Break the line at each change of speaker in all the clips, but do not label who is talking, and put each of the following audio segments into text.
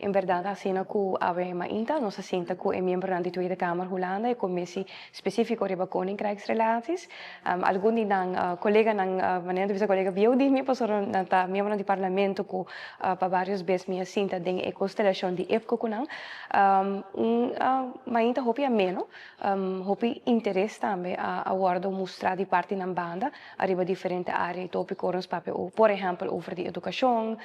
En berdad asina cu awe mainta nos a sinta cu e miembronan di Tweede Kamer Hulanda, e commissie specifico riba Koninkrijksrelaties. Algun di nan coleganan, manera ta bisa colega bieu di mi, pasobra nan ta miembronan di parlamento cu pa varios bes mi a sinta den e constelacion di IPCO cu nan. Un mainta hopi ameno, hopi interes tambe a wordo mustra di parti nan banda ariba diferente area y topico. Nos papia, por ehempel, over di educacion,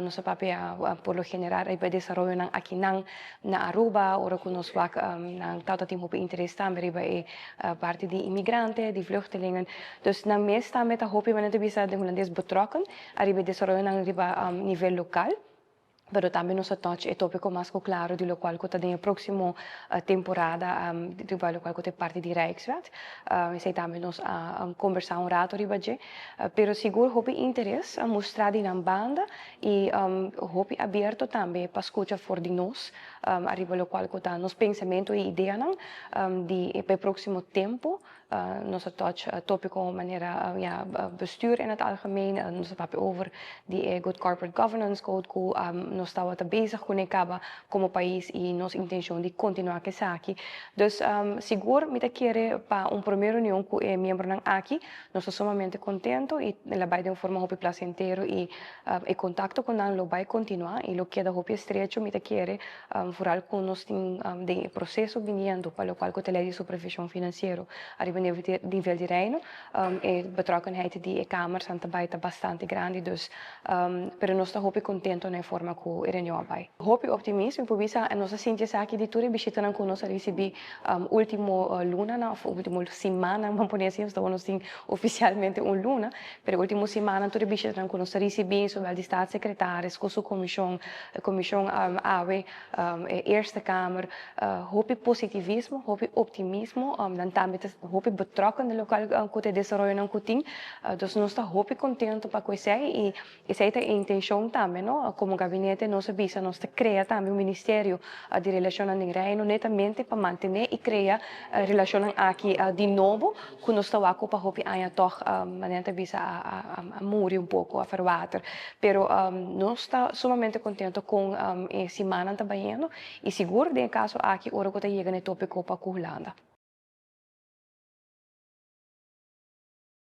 nos a papia por lo general riba desaroyonan akinan na Aruba, ora cu nos wak nan tawata tin hopi interes tambe riba e parti di inmigrante, di vluchtelingen. Dus nan mes tambe ta hopi, manera ta bisa den Hulandes, betrokken ariba e desaroyonan riba nivel local. Pero tambe nos a touch e topico mas cu claro di locual cu ta den e proximo temporada riba locual cu ta e parti di Rijkswet. Esey tambe nos a conversa un rato riba dje. Pero sigur hopi interes a mustra di nan banda y hopi abierto tambe pa scucha for di nos ariba locual cu ta nos pensamento y ideanan di e proximo tempo. Nos a touch topico manera, ja, bestuur in het algemeen. Nos a papia over di e Good Corporate Governance Code cu nos tawata bezig cu ne caba como pais y nos intencion di continua cu esaki. Dus sigur mi ta kere pa un prome reunion cu e miembronan aki, nos ta sumamente contento y el a bay den un forma hopi placentero y e contacto cu nan lo bay continua y lo keda hopi estrecho, mi ta kere, vooral cu nos tin den e proceso biniendo pa locual cu ta ley di supervision financiero ariba nivel di Reino. E betrokkenheid di e Kamer ta bay ta bastante grandi, dus pero nos ta hopi contento na e forma cu e reunion a bay. Hopi optimismo, mi por bisa, nos a sinti esaki di tur e bishitanan cu nos a ricibi ultimo luna, of ultimo siman, ban pone asina, pasobra nos tin oficialmente un luna, pero ultimo siman tur e bishitanan cu nos a ricibi, zowel di staatssecretaris cu su comision, comision AWE, Eerste Kamer, hopi positivismo, hopi optimismo, nan tambe ta hopi betrokken den locual cu ta e desaroyonan cu tin, dus nos ta hopi contento pa cu esey y esey ta e intencion tambe, no? Como gabinete nos a bisa nos ta crea tambe un ministerio di Relacionnan den Reino netamente pa mantene y crea relacionnan aki di nobo cu nos ta wak pa hopi aña toch, manera ta bisa, a muri un poco, a verwater. Pero nos ta sumamente contento con e simannan ta bayendo y sigur den e caso aki ora cu ta yega na e topico pa cu Hulanda.